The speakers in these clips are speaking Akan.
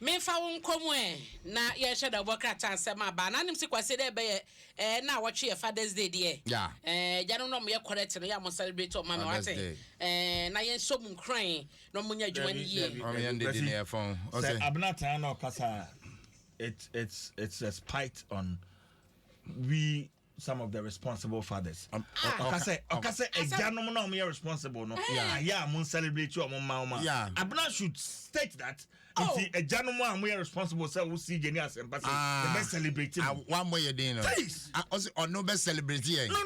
Memfa wo nkɔ mu ɛ na yɛnhyɛ da bɔ krataa nsɛm aba na anim se kwasi dɛ ɛbɛyɛ ɛɛ na wɔtwe yɛ Father's Day deɛ. Yeah. Ɛɛ gyanom na ɔmo yɛ correct no yɛ a mo celebrate ɔmo ma me Father's wate. Day. Ɛɛ na yɛn hyɛ ɔmo nkuran na ɔmo nyɛ adwuma no yie. Ɔmo yɛn didi ne yɛ fɔn. Sɛ Ɔsɛ. Abena tan na ɔkasa a, it's a spite on we, some of the responsible fathers. Ɔkasa ɛgyanom na ɔmo yɛ responsible no ayɛ a mo celebrate ɔmo mma ɔmo a. Abena should state that. Oh. Nti ɛgyanom a mo yɛ responsible sɛ wo si gye ne asɛmpa sɛ Ah. yɛbɛ celebrate Ah, mo. wa mo yɛ den no. Please. Ah, ɔsɛ ɔno bɛ celebrate yɛn. No,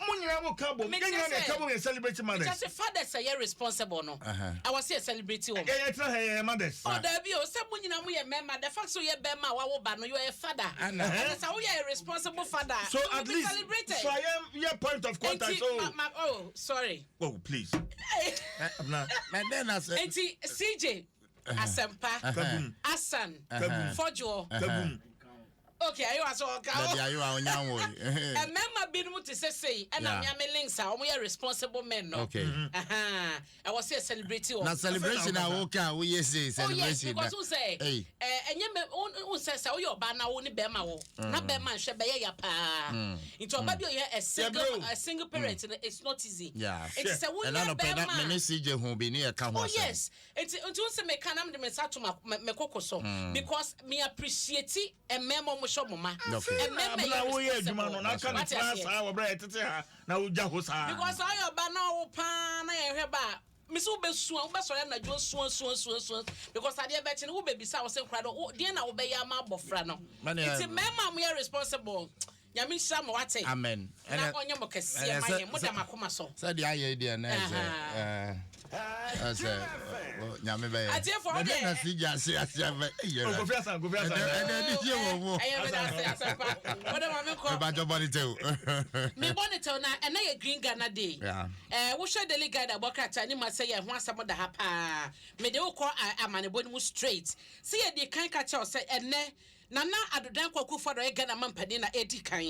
mo nyinaa mo ka bom, Me yɛn nyinaa na kyerɛ ɛka sɛ- bom yɛ celebrate mothers. Kyerɛ sɛ fathers a yɛ responsible no ɛwɔ sɛ yɛ celebrate wɔn. Yɛ yɛ tena ha yɛ mothers. Oh, dabi o, sɛ mo nyinaa mo yɛ mmarima, the fact sɛ woyɛ bɛrima a wawo ba no, you are a father. Ana. Ɛna sɛ woyɛ a responsible father, So you will at be least celebrated. so I am your point of contact. Enti, So ma, oh, sorry. Oh, please. Abena. Mɛ den na sɛ. Enti CJ Asempa, Kagum. Asan, Kagum. Fɔdwoɔ. Kagum. Okay, ayi wa so ɔka Dabi o. ayi wa onya wo. Mmarima binom te sɛ sei ɛna mmea links a wɔn yɛ responsible men no. Ɛwɔ sɛ yɛ celebrate wɔn. Na celebration a wo ka wo yɛ se Oh yes, celebration. because n sɛ Hey. ɛnyɛ mɛ n sɛ woyɛ ɔbaa na wo ne bɛrima wo na bɛrima nhwɛ bɛyɛ ya paa, nti ɔbaa bi a ɔyɛ bro. a single parent no, it's not easy. Nti sɛ Ɛna wonya no pɛ na me ne bɛrima CJ hu bi ne yɛ ka ho Oh asɛm. yes, nti n sɛ meka na mede me nsa to ma me koko so because me appreciate mmarima ɔmo hyɛ ɔmo ma. Mmarima Abena yɛ woyɛ adwuma no na responsible. ka ne Wate tena aseɛ? saa wɔ berɛ a yɛtete ha na wogya ho saa. Because ɔyɛ ɔba na ɔwo paa na yɛhwɛ ba a mesi wobɛsua, wobɛsɔre anadwo sua sua sua sua because adeɛ bɛkye no wobɛbisa wo sɛ nkora no deɛ na wobɛyɛ ama abɔfra no. Mane, Nti mmarima a moyɛ responsible, Nyame nhyira mo, wate? Amen. Na ɔnyɛ mo kɛseɛ ɛnɛ ma yɛn moda makoma so. Sɛdeɛ ayɛ yi deɛ na ɛsɛ ɛsɛ Nyame bɛyɛ. Atiefoɔ, Na wode- na CJ ase ase afɛ. Ɛyɛ Oh, Kofi Asan, Kofi Asan. Ɛdɛ ɛdɛ die wɔ mu. Ɛyɛ meda ase asɛmpa wode ma menkɔ. Ɛbàjɔ bɔ ne tɛw. Mebɔ ne tɛw na ɛnɛ yɛ Green Ghana Day. Wohwɛ Daily Guide abɔ krataa ne mu asɛ yɛ ho asɛm da ha paa. Mede wokɔ amanebɔ no mu straight sɛ yɛde kan ka kyerɛw sɛ ɛnɛ Nana Addo Dankwa Akufo-Addo ɔyɛ Ghana mampanin na ɛdi kan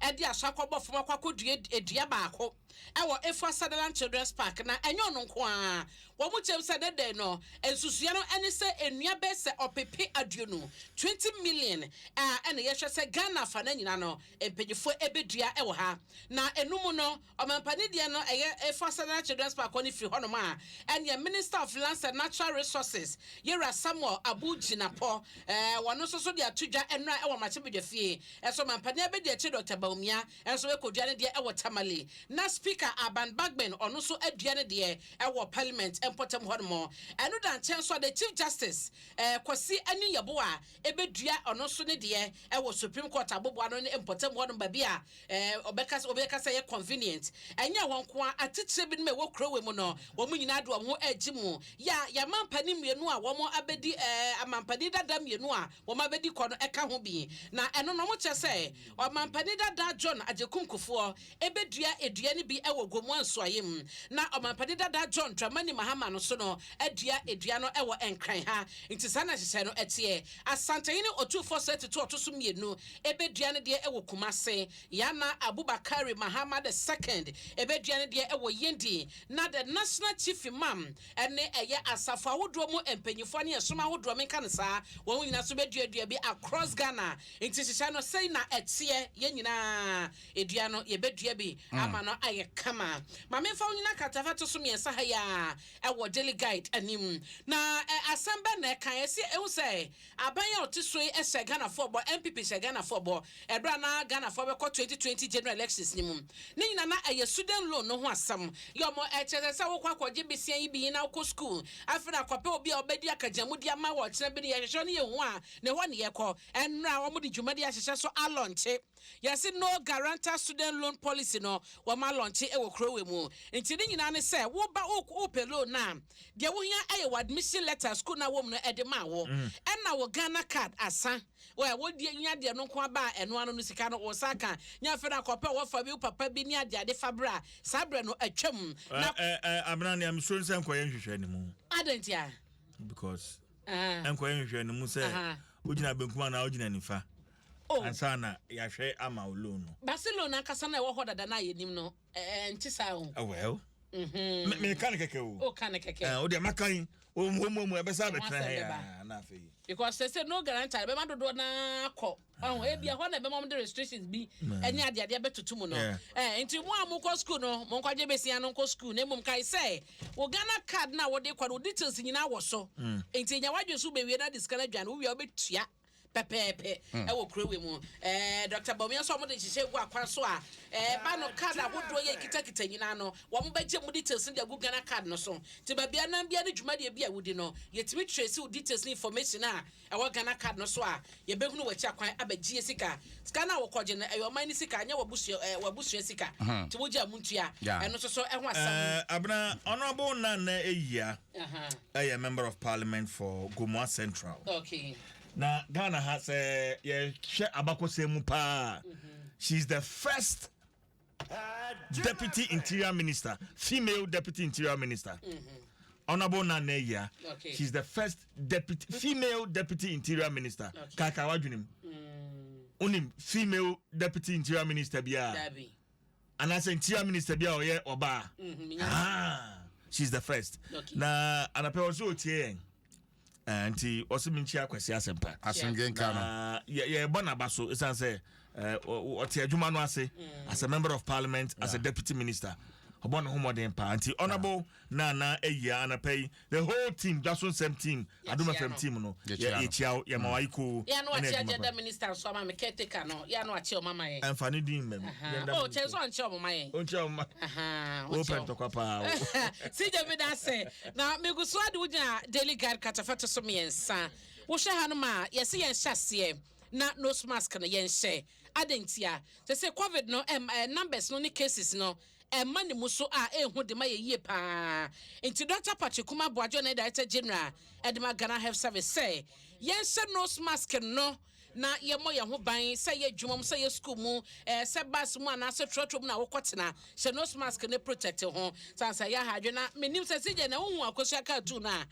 ɛde aso akɔbɔ fam akɔ akɔdua edua baako ɛwɔ Efua Sutherland Children's Park. Na ɛnyɛ ɔno nko a wɔn mo kyerɛm sɛ dɛdɛ no nsusua no ɛne sɛ nnua bɛyɛ sɛ 20 ɔpepe 20 million a ɛna yɛhwɛ sɛ Ghana afa no nyinaa no mpanyinfoɔ ɛbɛdua ɛwɔ ha. Na enum no ɔmampanin deɛ no ɛyɛ Efua Sutherland Children's Park hɔ no firi hɔnom a ɛneɛ Minister of Lands and Natural Resources, Yɛwura Samuel Abu Jinapor, wɔn nso so de ato dwa ɛnura ɛwɔ mmarahyɛbadwa fie. Ɛso ɔmampanin abɛdi akyi Dr Bawumia ɛnso ɛkɔdua ne deɛ ɛwɔ Tamale, na Speaker Alban Bagbin ɔno nso adua ne deɛ ɛwɔ Parliament mpɔtam hɔnom. Ɛno da nkyɛn so a the Chief Justice Kwasi Anin Yeboah ɛbɛdua ɔno nso ne deɛ ɛwɔ Supreme Court aboboa no ne mpɔtam hɔnom baabi a ɔbɛka ɔbɛka sɛ ɛyɛ convenient. Ɛnyɛ wɔn nko a, atitire binom a ɛwɔ kuro wɔ mu no wɔn nyinaa de wɔn ho agyi mu yɛ a yɛamampanin mmienu a wɔn abɛdi amampanin dada mmienu a wɔn abɛdi kɔ no ɛka ho bi. Na ɛno no wɔn kyerɛ sɛ ɔmampanin dada John Agyekum Kufuor ɛbɛdua edua no bi ɛwɔ Gomoa Nsuayɛ mu, na ɔmampanin dada John Dramani Mahama no so no adua edua no ɛwɔ Nkran ha. Nti saa na hyehyɛ no ɛteɛ. Asantehene Otumfoɔ Osei Tutu ɔto so mmienu ɛbɛdua no deɛ ɛwɔ Kumase, Yana Abubakari Mahama the Second ɛbɛdua no deɛ ɛwɔ Yendi, na the National Chief Imam ɛne ɛyɛ asafo ahodoɔ mu mpanyinfoɔ ne ɛsom ahodoɔ menka no saa wɔn nyinaa nso bɛduadua bi across Ghana. Nti hyehyɛ no sɛi na ɛteɛ. Yɛn nyinaa edua no yɛbɛdua bi ama no ayɛ kama. Maame nfa wo nyina katafa to so mmiɛnsa ha yi a ɛwɔ Daily Guide anim na asɛm bɛ na ɛka yɛsi ehu sɛ aban a ɔte so yi ɛhyɛ Ghanafoɔ bɔ, NPP hyɛ Ghanafoɔ bɔ ɛberɛ a na Ghanafoɔ bɛkɔ 2020 general elections ne mu ne nyina na ɛyɛ student loan no ho asɛm yɛ ɔmo ɛkyerɛ sɛ wokɔ akɔgye besia yi bi na wokɔ school. Afei na akɔpɛ obi a ɔbɛdi akagyamu di ama wɔ ɔkyerɛ bi ne yɛhwehwɛ no yɛhu a ne hɔ ne yɛkɔ. Ɛnnora a wɔn de dwumadi ahyehyɛ so alaunch yɛsi no guarantor student loan policy no wɔn alaunch ɛwɔ kuro wɔ mu. Nti ne nyinaa ne sɛ woba wopɛ loan na deɛ wohia ɛyɛ wɔ admission letter school na wɔm no ɛde ma wo ɛna wɔ Ghana Card asa wɔ wodie nya deɛ no nko aba a ɛno ano no sika no wɔ sa ka nya. Afei na akɔpɛ wɔfa bi wo papa bi ne ade ade fa berɛ a saa berɛ no atwam na Abena, nea mesuro sɛ nkɔyɛ nhwehwɛ ne mu. Adantia. Because ɛnkɔyɛ nhwehwɛ ne mu sɛ wogyina benkum anaa wogyina nifa Oh. ansa na yɛahwɛ ama wo loan no. Barcelona ankasa na ɛwɔ hɔ dada na yɛnim no ɛɛ nti saa o. Well, meka ne kɛkɛ o. O ka ne kɛkɛ. Wo deɛ maka yi Wɔmuamuamu ɛbɛsa Ɛho abɛtena ha asɛm yi bɛba. a, na afei Because sɛ no guarantor bɛma dodoɔ naa kɔ ɔho, ebia hɔ na ɛbɛma wɔn de restrictions bi ɛne adeadeɛ bɛtoto mu no. Nti mo a mokɔ school no, monkɔgye besia no nkɔ school, na mmom kae sɛ wo Ghana Card na wɔde kɔ no, wo details nyinaa wɔ so. Nti nya wadwe so bɛwie na de sika no adwane, wowie a wobɛtua pɛpɛɛpɛ ɛwɔ kurowe mu. Dr Bawumia nso a wɔde nhyehyɛ gu akwan so a ɛba no, card ahodoɔ yɛ kitakita nyinaa no, wɔn bɛgye mu details no de agu Ghana Card no so. Nti baabi anam bia ne dwumadeɛ bi a wodi no, yɛtumi trace wo details ne information a ɛwɔ Ghana Card no so a, yɛbɛhunu w'akyi akwan abɛgye yɛ sika. Sika no a wɔkɔgye no, ɛyɛ ɔman no sika, nyɛ w'abusua sika. Nti wogye a muntua. Ɛno nso so ɛho asɛm. Abena, Honorable Nana Eyia ɛyɛ Member of Parliament for Gomoa Central. Na Ghana ha, sɛ yɛhwɛ abakɔsɛm mu paa, she is the first deputy interior minister, female deputy interior minister. Honorable Nana Eyia, she's the first deputy, female deputy interior minister. Kaka wadwenem wonim female deputy interior minister biara Dabi. Anaasɛ interior minister bi a ɔyɛ ɔbaa? Ah, she's the first. Na anapɛ wɔ sɛ ɔtie yɛn. Nti ɔsɛ menkyia Kwasi Asɛmpa. Asomdwe nka no. Na yɛbɔ n'aba so ɛsiane sɛ ɔte adwuma no ase as a Member of Parliament, as a deputy minister, ɔbɔ ne ho mmɔden paa. Nti Honorable Nana Ayia, anapɛ yi the whole team, Dwaso Nsɛm team, Adom Yɛkyia FM no. team no, Yɛkyia no. yɛkyia wo, yɛma wayiko. Yɛ no akyɛ agenda minister nso ama me, caretaker no, yɛ no akyɛ ɔma ma yɛn. Ɛmfa ne din mmam. Oh, kyɛn so ɔnkyɛ ɔmo ma yɛn. Ɔnkyɛ ɔma. Ɔnkyɛ Wopɛ ɔmo. ntɔkwa paa wo. CJ, mi da se na megu so ade wogyina Daily Guide katafa to so mmiɛnsa. Wohwɛ ha no ma yɛsɛ yɛn hyɛ aseɛ na nose mask no yɛnhyɛ adantia sɛ COVID no ɛm ɛ numbers no ne cases no ɛma ne mu so a ɛnhu de ma yɛ yie paa. Nti Dr Patrick Kuma Aboagye, ɔne Director General ɛde ma Ghana Health Service, sɛ yɛnhyɛ nose mask no na yɛmmɔ yɛn ho ban, sɛ yɛ adwuma mu, sɛ yɛ school mu, sɛ bus mu anaasɛ trɔtrɔ mu na wokɔtena, hyɛ nose mask ne protect ho sansa yɛ ahadwe. Na menim sɛ sigye na wohu Akosua cartoon a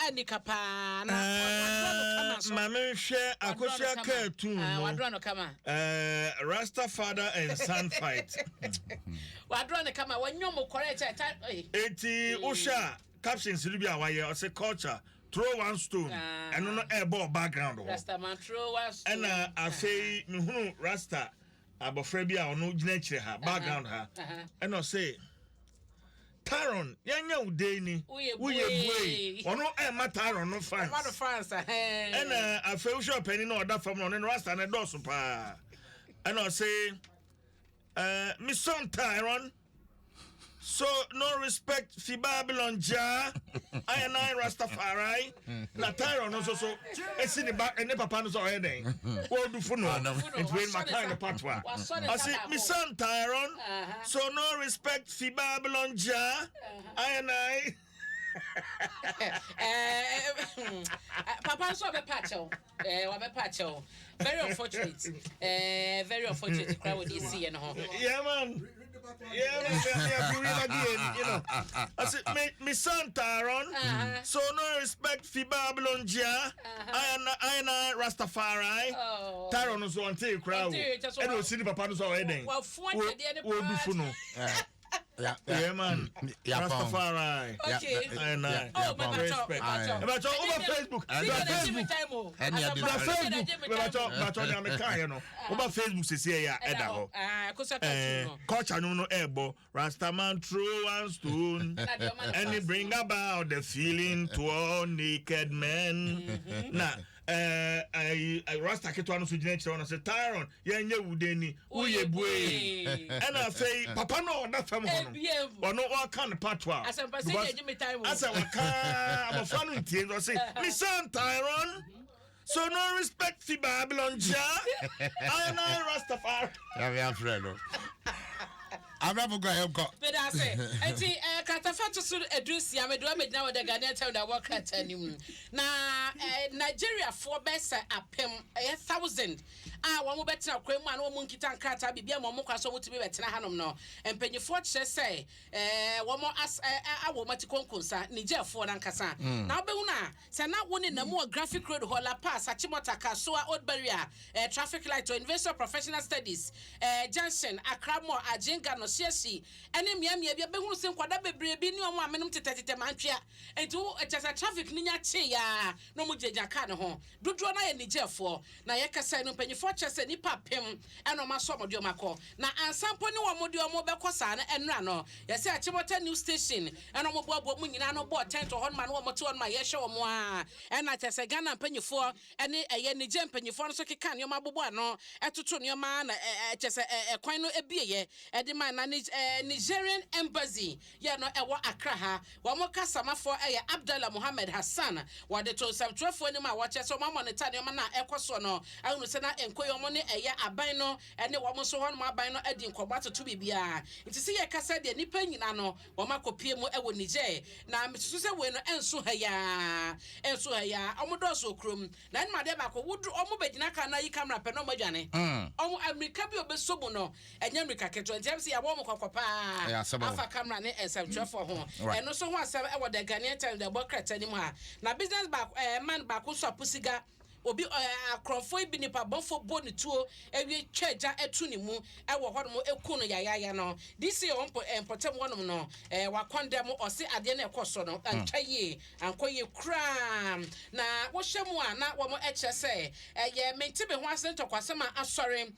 anika paa na wadrɔ no kama so. Maame, nhwɛ Akosua cartoon Ah, no. wadrɔ no kama. Rasta father and son fight. Wadrɔ no kama, wɔnyɛ mo correct ɛ ta ɛy. Eti wohwɛ a, captions no bi a wayɛ, ɔsɛ "Culture, throw one stone." Ah. Ɛno no ɛɛbɔ background hɔ. Rastaman throw one stone. Ɛna afei mehunu Rasta abɔfra bi a ɔno gyina akyire ha, background ha. Ɛna ɔsɛ, "Taron, yɛnyɛ wo den ni." Woyɛ woyɛ bue. Bue, ɔno ɛma Taron no fans. Ɔma no fans ahɛn. Ɛna afei wohwɛ ɔpanin na ɔda fam no, ɔno no Rasta no dɔɔso paa. Ɛna ɔsɛ, "Me son Tyron, so no respect fi Babylon Jah, I and I Rastafari." Na Tyron no nso so esi ne ba ne papa no so ɔyɛ dɛn wɔɔdu no. Ah, no. Nti wei maka ne patoa. Wasɔ ne nsa Ɔsi, baako. "Me son Tyron, so no respect fi Babylon Jah, I and I." Papa nso ɔbɛpa akyɛw, wabɛpa akyɛw. Very unfortunate, very unfortunate kora wɔ de esi yɛ no ho. Yeah, man. Yeah, man. Yeah, yeah, read again. I said, me son Tyron, so no respect for Babylon Jah, I and I Rastafari." Oh. Tyron no so ɔnte kura o. Ɔnte, kyɛ so Ɛna osi ni papa no so ɔyɛ dɛn? Wafu atwadeɛ ne Wo paa. dufu no. Yeah, man. Yeah, Rastafari. Okay. I and I. Oh, my Respect. Aye. Ɛbɛtɔ over Facebook. Aye. Bra Facebook. Ɛne ade Bra Aye. Facebook. Bɛtɔ bɛtɔ ní ame kan yɛ no. Over Facebook sisi yɛ a ɛda hɔ. Akosua cartoon no. Culture no no ɛɛbɔ "Rastaman throw one stone Na deɛ ɔma no and it fans bring no. about the feeling to all naked men." Na Rasta ketewa no so gyina akyerɛ hɔ no sɛ, "Tyron, yɛnyɛ wo den ni, woyɛ bue." Ɛna afei papa no a ɔda fam hɔ no, Ebiem. ɔno ɔka ne patoa. Asɛmpa sɛ yɛ gye me time o. Asɛ waka abɔfra no ntie nti ɔse, "Me son Tyron, so no respect fi Babylon Jah, I and I Rastafari." Yàrá afrɛ no abrabɔ kɔ yɛn kɔ. Meda ase. Nti kratafa to so 60, mede wa megyina wɔ The Ghanaian Times da wɔ krataa no mu na Nigeriafoɔ bɛsɛ 1000, ɛyɛ 1,000 a wɔn bɛtena kwan mu a na wɔn nkita nkrataa biribi ama wɔn kwan so wɔtumi bɛtena hanom no. Mpanyinfoɔ kyerɛ sɛ wɔn as ɛɛ awɔ wɔn ati konkonsa Nigerfoɔ nankasa. Na wobɛhu na sɛ na wo ne nam wɔ Graphic Road hɔ, La Paz, Achimota, Kasoa Old Barrier, traffic light, University of Professional Studies, Junction, Accra Mall, Agyenga no. Shiashie ɛne mmeammea bi a, bɛhunu sɛ nkwadaa bebree bi ne wɔn maamenom tetɛtetɛ mantwea. Enti wo, kyerɛ sɛ traffic no nya kyee a na wɔgyinagyina kaa no ho. Dodoɔ no ara yɛ Nigerfoɔ. Na yɛkasa yi no, mpanimfoɔ kyerɛ sɛ nnipa apem na wɔasɔ wɔn de wɔn akɔ. Na ansa mpo ne wɔn de wɔn rebɛkɔ saa no, nnora no, yɛsɛ Achimota New Station na wɔboaboa wɔn nyinaa ano bɔɔ tent wɔ hɔnom a na wɔte hɔnom a yɛrehwɛ wɔn ara. Ɛna kyerɛ sɛ Ghana mpanimfoɔ ne ɛyɛ Niger mpanimfoɔ no nso keka nneɛma bobɔ ano toto nneɛma na kyerɛ sɛ ɛkwan no bieɛ de ma na Nigerian Embassy yɛ no ɛwɔ Accra ha. Wɔn kasamafoɔ yɛ Abdallah Mohammed Hassan. Wɔde too nsɛmtwerɛfoɔ anim a wɔkyerɛ sɛ wɔn amɔnita nneɛma no a ɛrekɔ soɔ no ahunu sɛ na ɛnkɔ yie. Wɔn ne ɛyɛ aban no ne wɔn nso hɔnom aban no adi nkɔmmɔ atoto biribiara. Nti sɛ yɛkasa deɛ nnipa nyinaa no wɔn akɔpue mu wɔ Niger. Na mesusu sɛ wei no ɛnso ha yi ara, ɛnso ha yi ara. Wɔn dɔɔso wɔ kurom. Na ɛnom adeɛ baako, woduru wɔn bɛgyina car no ayi camera pɛ na wɔn adwane. Wɔn ammirika bi a wɔbɛsɔ mu no, ɛnyɛ mmirika ketewa. Nti ɛm sɛ yɛabɔ wɔn kɔkɔ paa Ɛyɛ asɛm o. afa camera ne nsɛmtwerɛfoɔ ho. Right. Ɛno nso ho asɛm wɔ The Ghanaian Times de ɛbɔ krataa no mu ha. Na business baako, ɛɛ man baako nso a Pusiga, obi ɛɛ akorɔmfoɔ yi bi nipa bɔnfoɔ bɔ ne tuo awie twa gya to ne mu wɔ hɔnom ku no yayaaya no. DC a ɔwɔ mpo ɛɛ mpɔtam hɔnom no ɛɛ wakɔndɛm, ɔse adeɛ no a ɛkɔ so no antwa yie, ankɔ yie koraa. Na wohyɛ mu a na wɔkyerɛ sɛ ɛyɛ mente me ho ase ntɔkwasɛm a asɔre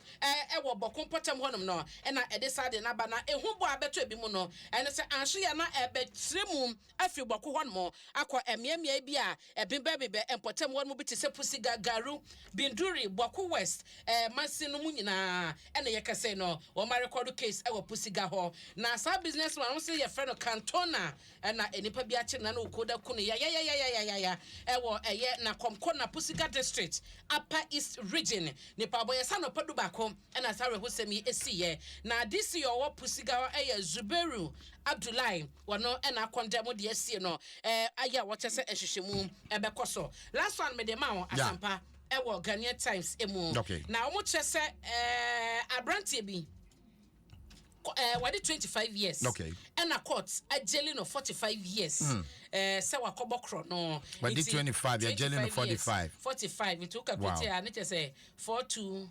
wɔ Bɔko mpɔtam hɔnom no na ɛde saa ade no aba. Na ehu bɔ a abɛtɔ ebinom no ne sɛ anhwe yɛ na ɛbɛtrɛ mu afiri Bɔko hɔnom akɔ mmeaemmeae bi a ɛbebɛbebɛ mpɔtam hɔnom bi te sɛ Pusiga, Garu, Binduri, Bɔko West mansin no mu nyinaa na yɛkasa yi no wɔarekɔdo case wɔ Pusiga hɔ. Na saa businessman no wɔse yɛfrɛ no Cantona na nnipa bi akye no na na ɔkɔda ku no yayayayayaya wɔ ɛyɛ Nakomkona Pusiga District, Upper East Region. Nipa bɔ yɛ sɛ anɔpa dubaako na saa awerɛhosɛm yi siiɛ. Na DC a ɔwɔ Pusiga hɔ yɛ Zubairu Abdullahi, ɔno na akɔndɛm deɛ asie no ayɛ a wɔkyɛ sɛ nhwehwɛmu bɛkɔ so. Last one mede ma wo Asampa wɔ Ghanaian Times mu. Na wɔkyerɛ sɛ aberanteɛ bi, ɛɛ wɔde 25 years ɛna court agyeli no 45 years sɛ wakɔbɔ korɔ no. Wɔde 25 yɛgyeli no 45. 45 nti wo calculate a ne kyɛ sɛ 42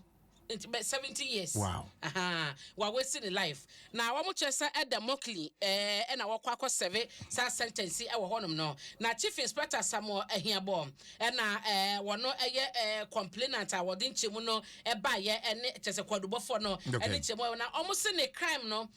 nti bɛ 70 years. Aha wa waste ne life. Na wɔn kyerɛ sɛ ɛda Mockley ɛna wɔkɔ akɔ serve saa sentence ɛwɔ hɔnom no. Na Chief Inspector Samuel Ahiabɔ ɛna wɔn ɛyɛ complainant a wɔde nkyɛmu no ɛbaayɛ ɛne kyerɛ sɛ kwadubɔfoɔ no ɛne nkyɛmu na wɔn se ne crime no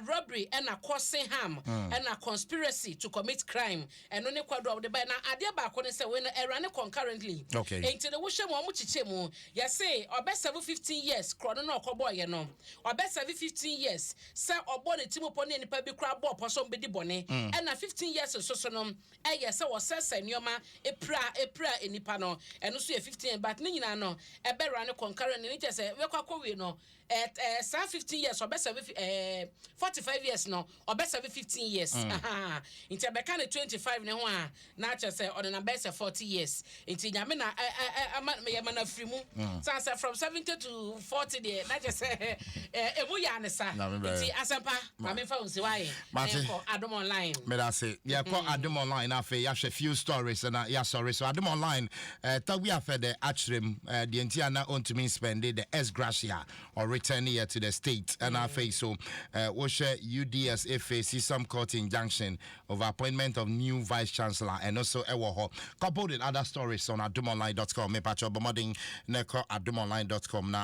robbery ɛna causing harm ɛna conspiracy to commit crime, ɛno ne kwadu a wɔde baayɛ. Na adeɛ baako ne sɛ wei no ɛra ne concurrently. Nti ne wohyɛ mu, wɔn kyekyɛ mu, yɛse ɔbɛ serve 15 years korɔ no na ɔkɔbɔɔyɛ no, ɔbɛ serve 15 years sɛ ɔbɔ ne ti mu pɔ ne nipa bi kora bɔɔ pɔ sɛ ɔmbɛdi bɔne, ɛna 15 years nso so no ɛyɛ sɛ wɔsɛsɛ nneɛma epira nipa no, ɛno nso yɛ 15 years, but ne nyinaa no ɛbɛra ne concurrently ne kyerɛ sɛ wɛkɔ akɔwie no ɛ ɛ saa 15 years ɔbɛ serve 45 years no, ɔbɛ serve 15 years. Nti ɛbɛka ne 25 ne ho a na kyerɛ sɛ ɔde na bɛyɛ sɛ 40 years. Nti Nyame na ɛ ɛ ɛ ama yɛ ma na firi mu san sɛ from 70 to 40 deɛ na kyerɛ sɛ emu yɛ anisa. Nti Asɛmpa maame nfa nsi wa yɛ ɛnkɔ Adom Online. Meda se yɛkɔ Adom Online na afei yɛahwɛ few stories na yɛasɔre so. Adom Online, Tagwi Afɛdɛ akyerɛ mu deɛ nti a na ɔntumi spend the ex gratia or return yɛ to the state. Ɛna afei so wohwɛ UDS eface some court injunction over appointment of new vice chancellor, ɛno so ɛwɔ hɔ coupled with other stories on adomonline.com. Mepatwɛ bɔmmɔden na ɛkɔ adomonline.com na